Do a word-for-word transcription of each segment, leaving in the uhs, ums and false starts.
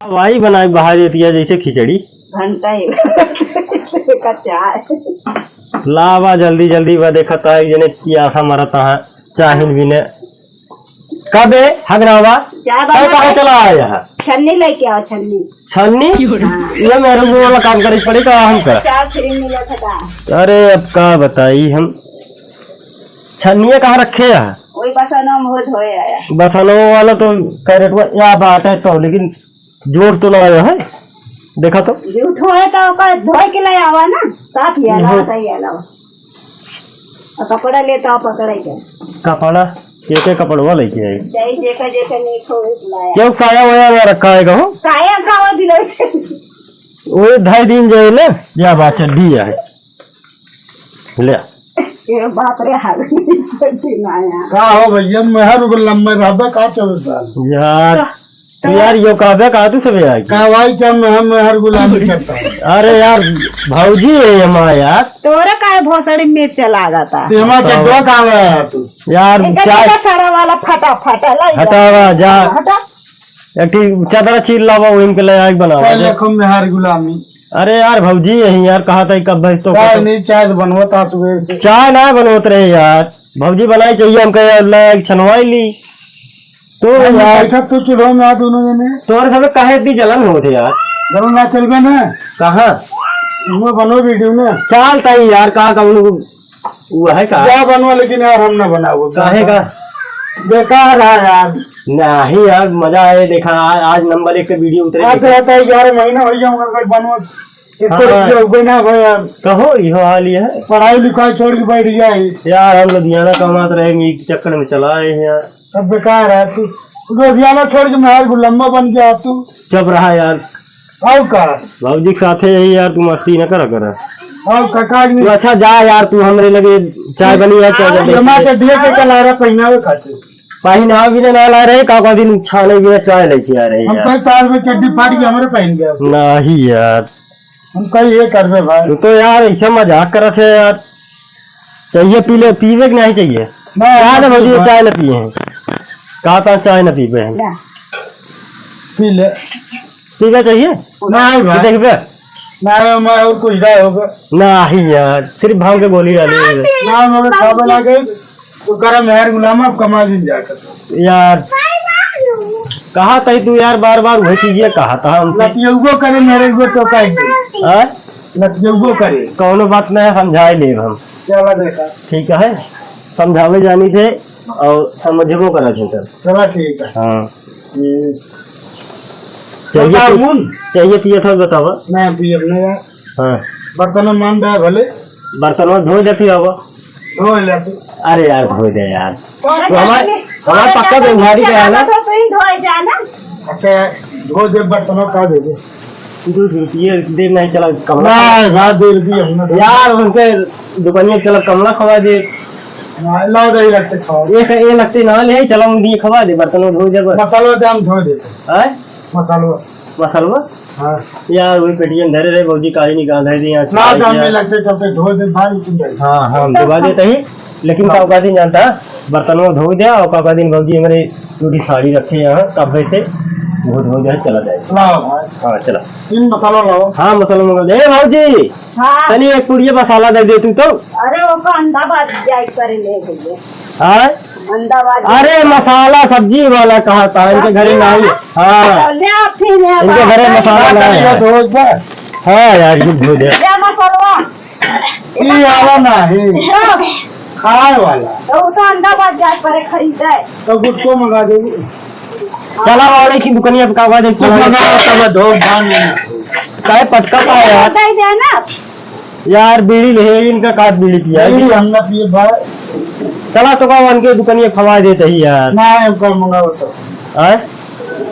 हवाई बनाई बहा देती है जैसे खिचड़ी। घंटा ही कच्चा है। लावा जल्दी जल्दी बा, देखा ता एक जने पियासा मरत है, चाहिन भी ने। कबे हगरावा? चाय कल बना कहाँ के चला आया है? छन्नी लेके आओ, छन्नी। छन्नी? हाँ। ये मेरे को वाला काम करे पड़े का हम कर? चाय फ्री मिला था का? अरे अब का बताई हम, छन्निया कहाँ रखे है? वही बसनवा में हो धोए आया। बसनवा वाला तो कैरेट में या बात है तो, लेकिन जोर तो ना आया है, देखा तो। झूठो है तो ओकर धोए के ले आवा ना, साफ ही आला, हम्म। सही आला। और कपड़ा लेता हो पकड़े के। कपड़ा? के के कपड़वा लेके आई? चाहे जेकर जेकर नीक हो, उस लाया। क्यों साया वाया ना रखा है कहो? साया का वो दिलो। वो ढाई दिन जाए ना, या बात चल दी है। ले। ए बाप रे, हाल नहीं आया। का हो भैया, मेहर को लंबे रहबे का चौबीस साल? यार, तो, तो यार, यो कहबे का तू सब यार की? का भाई, क्या मैं, हम मेहर गुलामी करता हूँ? अरे यार, भौजी है हमारा यार। तोरे काहे भोसड़ी में चला जाता? तो हमारा बताओ। चड्डा कहाँ गया है तू? यार, इनका क्या? चड्डा सड़ा वाला फटा फटा लाई हटावा जा। हटा। एक ठी चादर चीर लावा, वो इनके ले आके बनावा पहले जा। खूब मेहर गुलामी। अरे यार, भौजी यही यार, कहा था कब भैंस तो चाय को नहीं, चाय तो बनवत आ सुबह से। चाय ना बनवत रहे यार, भौजी बनाई चाहिए हमके यार, ले आके छनवाई ली। तो भाई, यार, बैठक तो चूल्हो में आ दोनों जने। तोरे सबे काहे इतनी जलन होत है यार? जलन ना चलबे ना। कहाँ? वो बनो वीडियो में। चाल ताई यार, का कहूँ, वो है का? क्या बनवा, लेकिन यार हम ना बनाबो। काहे का? बेकार है यार। नहीं यार, मजा आए, देखा आज, आज नंबर एक के वीडियो उतरे, आज देखा। रहता है, ग्यारह महीना हो गया, मगर कोई बनवा, एक तो हाँ। रुपया उबे ना हो यार। कहो, इहो हाल ये है। पढ़ाई लिखाई छोड़ के बैठ गया है। यार, हम लुधियाना कमात रहे, मीट चक्कर में चला आए हैं यार। सब बेकार है तू। लुधियाना छोड़ के महल गुलम्मा बन गया तू। चुप रहा यार। और का? बाबूजी के साथे यही यार, तू मस्ती न करा करा। और का, का तू नहीं? अच्छा जा यार, तू हमरे लगे चाय बनी है, चाय हाँ, बनी जमा है। के दिए के कल आ रहा पहनावे खातिर। पहनावे भी ना ला रहे, का, का दिन छाने भी चाय लेके आ रहे हम यार। कल चार में चड्डी फाट के हमरे पहन गया। नहीं यार। हम कहीं ये करबे भाई। तू तो यार ऐसे मजाक करत है यार। चाहिए पी ले, पीबे कि नहीं चाहिए? नहीं, कहा था नहीं भौजी, पीबे। चाय न पिए हैं। कहा था चाय न पीबे हैं। ले। पी ले। पीबे चाहिए? नहीं भाई। देखबे? नहीं, मैं और कुछ नहीं होगा। नहीं यार, सिर्फ भांग के गोली डाली है। ना, मगर खाबे लागे, तो करा मेहर गुलाम, अब कमा दिन जाकर। यार, कहा था तू यार, बार बार वही चीजें कहा था हमसे। लतियौगो करे मेरे को तो कह दे। हाँ? लतियौगो करे। कौनो बात नहीं, समझाए लेब हम। चला देखा। ठीक है, समझावे जानी थे और समझबो करा थे सर। चला ठीक है। हाँ। हम्म। चाहिए तो पी-, कानून? चाहिए पिए था बतावा। नहीं पिए अपने यार। हाँ। बर्तन मान दे भले। बर्तन में धो देती हवा। धो लेती। अरे यार, धो दे यार। तो हमारे, हमारे पक्का तो उधारी का है ना? तो तुम धो जाना। अच्छा, धो दे बर्तन का दे दे। दो रुपये दे नहीं चला कमला। ना, ना, दे दी हमने। यार, उनके दुकानिया चला कमला खवा दे। ना, ला दे, ये लगते खाओ। ये, ये लगते ना ले, चला उनकी खवा दे, बर्तन धो दे बस। मसाला तो हम धो देते। हैं? मसाला। मसाला? हाँ। यार, वही पेटियन धरे रहे, भौजी काली निकाल रहे थे यहाँ से। ना, तो हमें लगते चलते धो दे, भाई, तुम जाइए। हाँ, हाँ, हम दबा देते ही। लेकिन का औकात ही जानता, बर्तनवा धो दे, और का दिन भौजी हमारे टूटी साड़ी रखे यहाँ, तब से वो धो दे, चला जाए। लाओ भाई। हाँ, चला। तीन मसाला लाओ। हाँ, मसाला मंगा दे। ए भौजी, हाँ। तनी एक पुड़िया मसाला दे दे तू तो। अरे, वो का अंडा बाज जाए करे ले भैया। हाँ? अंडा बाज। अरे, मसाला सब्जी वाला कहा था, इनके घरे सब्जी नहीं। वाला? हाँ। तो ले आ फिर, ले आ इनके बाज। घरे मसाला नहीं है। धो दे। हाँ यार, ये धो दे। ले मसाला। ई आवा नाही। हाँ। खाए वाला। तो वो तो अंडा बाजार पर खरीदा है। तो गुटको मंगा दे। चला वाले की दुकानिया पे का आवाज है, कुछ चला। मंगा, तब धो भान लेना। काहे पटका पा यार? बताई दे ना। यार, बीड़ी ले, इनका काट बीड़ी पिया। नहीं, हम ना पिए भाई। चला तो का उनके दुकानिया खवा देते ही यार। ना, हमको मंगाओ तो। आए?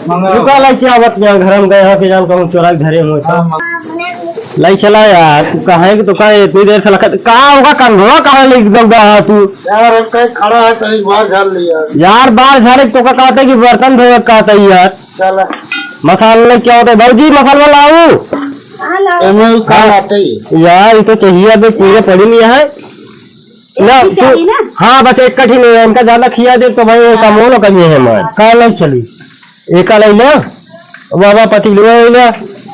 मंगाओ। रुका ला क्या बात यहाँ घर में गए हो के जान कहूँ चोरा के धरे हुए थे। हाँ, मंगाओ। लाई चला यार, तू कहाँ है कि तो का इतनी देर से लखत, का होगा कंधवा कहाँ ले एकदम बा तू? यार, हम कहीं खड़ा है, कहीं बाहर झाड़ लिया। यार, बाहर झाड़े तो का कहते कि बर्तन धोए कहते ही यार। चला। मसाला क्या होता है? भौजी, मसाला लाऊ? हाँ, लाओ। एमे उ का हाँ। बाटे? यार, ई तो चाहिए, अबे पूरे पड़ी नहीं है। ना, एक ही तू चाहिए ना? हाँ, बस एक कठी नहीं है, इनका ज्यादा खिया दे तो भाई, ये हाँ। कमो ना करिए है मार। का ले चली? एक का ले ले। बाबा पतीलवा अइला,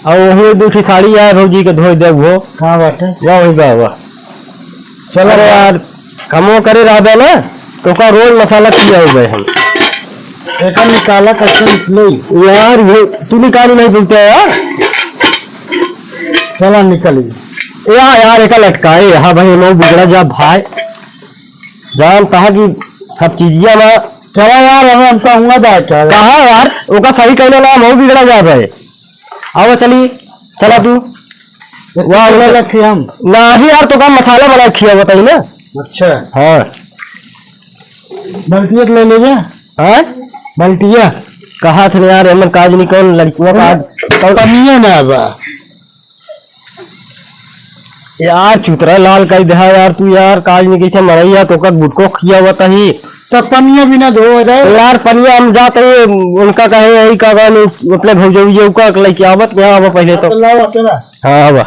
और वही दू ठे साड़ी आए भौजी के धोए दे वो। कहाँ बाटे? वाह, वही बा, वाह। चलो अरे बा। यार, कमो करे रहबे ना, तो का रोज मसाला पिया हो गए हम। एकर निकाला कैसे निकले? यार, ये तू निकाल नहीं बोलते यार। चला निकली। या यार, एका लटकाए, हाँ भाई, मऊ बिगड़ा जा भाई। जान कहा कि सब चीजिया ना। चला यार, हमें हमका हुआ जाए क्या? कहा यार, ओका सही कहले ना, मऊ बिगड़ा जा भाई। आओ चली, चला तू। वाह, वाह। लखी हम। नाही यार, तो का मसाला बना खिया बताई ना। अच्छा। हाँ। बल्टिया के ले ले जा। हाँ? बल्टिया। कहा थे यार, हमर काज नहीं कौन लड़कियों का आज कौन पनिया ना बा। यार, चुतरा लाल कर दे यार तू यार, काज नहीं कैसे मरैया, तो का गुटको खिया हुआ तही। तो पनिया भी ना धो रहे। तो यार, पनिया हम जाते ही उनका कहे, यही का कहने, अपने भौजैया का लेके आवत, यहाँ आवा पहले तो। तो लाओ, चला। हाँ, आवा।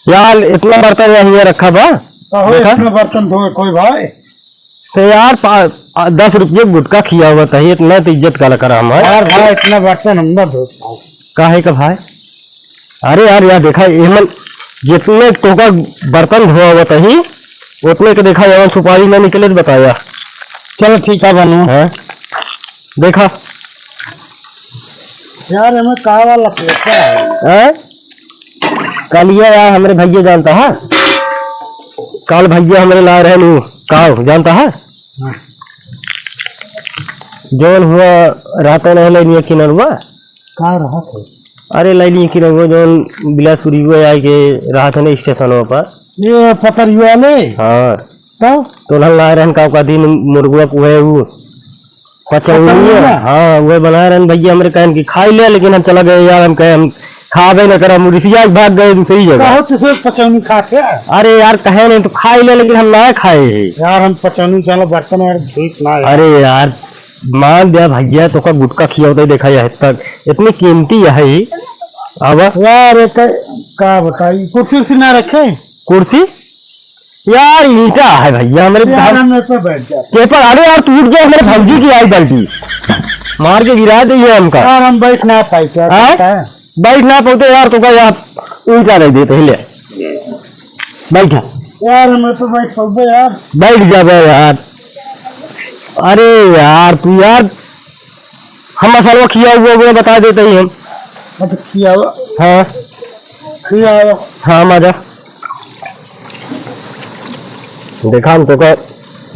यार, इतना बर्तन यहाँ रखा बा। कहो, देखा? इतना बर्तन धोए कोई भाई? तो यार, पा-, आ, दस रुपये गुटखा खिया हुआ तही, इतना तो इज्जत काला करा हमार। यार भाई, इतना बर्तन हम ना धो पाए। काहे का भाई? अरे यार, यार देखा, एमन जितने तोका बर्तन धोआ हुआ तही, उतने के देखा, एमन सुपारी ना निकले तो बताया। चलो ठीक है बनू। हाँ? देखा। यार, एमे का वाला पैसा है? हैं? कलिया यार, हमरे भैया जानता है? कल भैया हमरे लाए रहे नू, का जानता है? हाँ। जौन हुआ रहता नहीं लैनिया किनरवा। का रहत है? अरे लैनिया किनरवा जौन बिलासपुरी हुआ आए के रहत है ना स्टेशनवा पर। ये पतरिया वाले? हाँ। तो? तो लाए रहन का, का दिन मुर्गवा को है वो। पचौनिया? पचौनिया? हाँ, उहे बनाए रहन भैया हमरे कहन कि खाई ले, लेकिन हम चला गए यार, हम कहे हम खाबे न करब, मुरिसिया के भाग गए दूसरी जगह। कहो तो सिर्फ पचौनी खा के? अरे यार, कहे नहीं तो खाई ले, लेकिन हम ना खाए ही। यार, हम पचौनी चलो बर्तन यार धोइत ना यार। अरे यार, मान दिया भैया, तो का गुटखा खिया होता ही देखा यह तक, इतनी कीमती है ही। अब यार, एक का बताई, कुर्सी उर्सी ना रखे? कुर्सी? यार, ईंटा है भैया, हमरे यार, भाई हम ऐसे बैठ जाते। के पर, अरे यार, टूट गया हमरे भौजी की आई बाल्टी। मार के गिरा दी है हमका। यार, हम बैठ ना पाई, क्या हाँ? करता है? बैठ ना पाते यार, तो का यार, ईंटा दे दे पहले। बैठ। यार, हम ऐसे बैठ सकते यार। बैठ जाबे यार। अरे यार, तू यार, हम मसाला खिया हुआ, वो बता देते ही हम। अच्छा, खिया हुआ? हाँ। खिया हुआ। हाँ, हम आ जा। देखा, हम तो का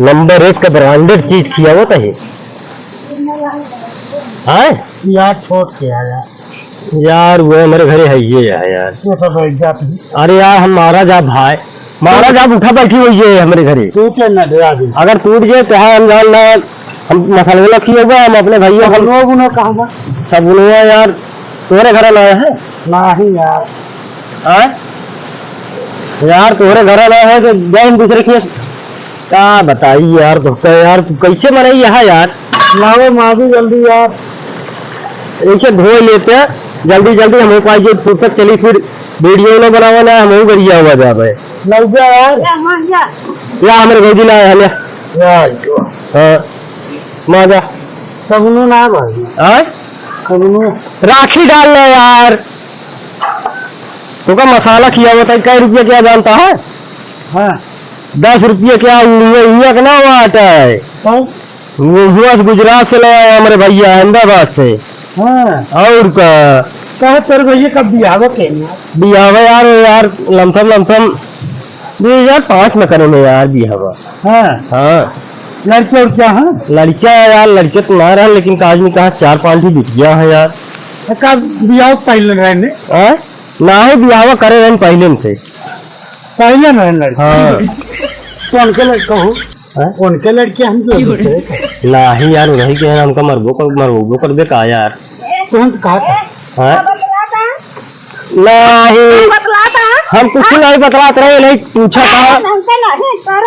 नंबर एक का ब्रांडेड चीज खिया हुआ तही। हाँ? यार, छोट के है यार। यार, वो हमरे घरे है ये है यार। ये तो भाई जात भी। अरे यार, हम मारा जा भाई, मारा जा उठा बैठी हुई है हमरे घरे। टूटे ना दे आदमी। अगर टूट जाए, चाहे हम जान ना, हम मसाला वाला खिया हुआ, हम अपने भैया हम सबुनो बुनो कहाँ बा? सबुनवा यार, तोरे घर ना है? नहीं यार। हाँ? यार, तोरे घर ना है तो जाए हम दूसरे खेत। का बताई यार, तो यार, तू कैसे मरे यहाँ यार? लाओ, मारू जल्दी यार। ऐसे धो लेते हैं, जल्दी, जल्दी, हम पास जो फुर्सत चली, फिर वीडियो ना बनावा ना, हम गरिया हुआ जाबे। लग जा यार। या, मार जा। या, हमरे भौजी ना है, ले। या, जो। हाँ, मार जा। सबुनो ना भाई। हाँ? सबुनो। राखी डाल ले यार। तो का मसाला खिया होता है, कै रुपया क्या जानता है? हाँ। दस रुपये क्या हुआ, हुआ के ना हुआ आता है। कौन? वो हुआ से गुजरात से ले आया हमरे भैया, अहमदाबाद से। हाँ। और का? कहा तेरे भैया कब बियाह के? बियाह यार, यार लमसम, लमसम दो हजार पाँच में करे में यार बियाह। हाँ। हाँ। लड़किया उड़किया हैं? लड़किया यार, लड़के तो ना रहे, लेकिन का आदमी कहाँ चार पाँच ही बिटिया है यार। तो का बियाह पहले रहे ने? हाँ? ना ही बियाह करे रहे पहले से। पहले रहे लड़के। हाँ। तो उनके लड़का हो? हाँ? उनके लड़के हम जो दूसरे के। नाही यार, उन्हीं के हैं, हमका मरबो कर, मरबो कर दे का यार? तो हम तो कहा था। हाँ? नाही। बतलाता है? हम कुछ नहीं बतलात रहे, नहीं पूछा था। हमसे नहीं, सर,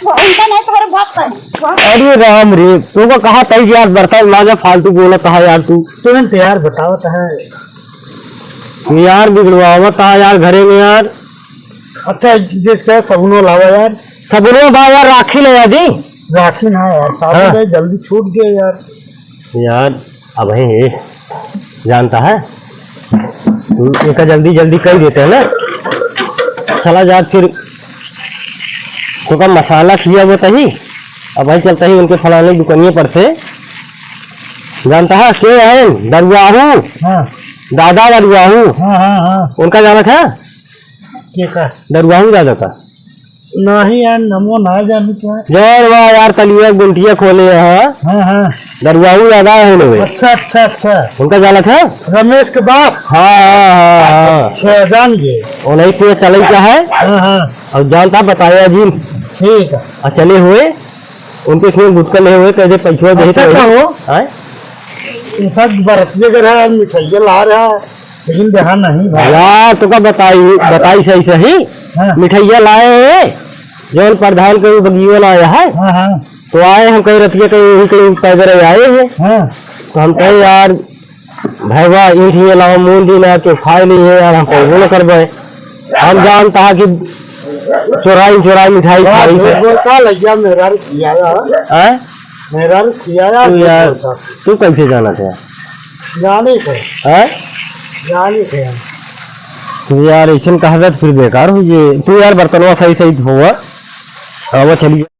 हमसे नहीं, तोहरे बाप का है। अरे राम रे, तोका कहा तई यार, बर्तन मांजा, फालतू बोलत हा यार तू। तुरंत यार, बतावत है। यार बिगड़वावत हा यार घरे में यार। अच्छा, जैसे सबुनो लावा यार। सबुनो बा यार, राखी ले आ जी। राखी ना यार, साबुन हाँ। भाई जल्दी छूट गए यार। यार, अब है ये। जानता है, एका जल्दी जल्दी कइ देते हैं ना। चला जा फिर, तोका मसाला किया बताई। अब भाई चलता ही उनके फलाने दुकानिये पर से। जानता है के है? दरुआहू। हाँ। दादा दरुआहू। हाँ, हाँ, हाँ। उनका जानत है? के का? दरुआहू दादा का। नहीं यार, नमो ना जानी क्या। जौन बा यार, तलिया गुंटिया खोले हैं। हाँ, हाँ। दरुआहू दादा है उनमें। अच्छा, अच्छा, अच्छा। उनका जानत है? रमेश के बाप? हाँ, हाँ, हाँ, हाँ। अच्छा, जान गए। वो नहीं पूरा चले क्या है? हाँ, हाँ। और जानता बताया जी। ठीक है। और चले हुए, उनके खेत गुटका ले हुए, कहते पैसवा दे अच्छा, तो का हो? हैं? ये सब बरतिया कर रहा है, मिठाइया ला रहा है, लेकिन देहा नहीं भाई। यार, तोका बताई, बताई सही सही। हाँ। मिठाइया लाए हैं, जौन प्रधान के बगियो लाया है। हाँ, हाँ। तो आए, हम कहे रतिया कहीं यही कहीं पैदल आए हैं। हाँ। तो हम कहे, "यार, भैया, ईंट ये लाओ, मूंदी ना, तो खाए नहीं है यार, हम पैदल न करबे।" हम जानता है कि चोराई चोराई मिठाई वाह, खाई झूठ है। बोलता लइया मेहरारू खियाया। हैं? मेहरारू खियाया, तू झूठ यार, बोलता। तू कैसे जाना था? जाने थे। हैं? जाने थे हम। तू यार, ऐसन कहा था, फिर बेकार हो ये। तू यार, बर्तनवा सही सही धोवा। हाँ, वो चलिए।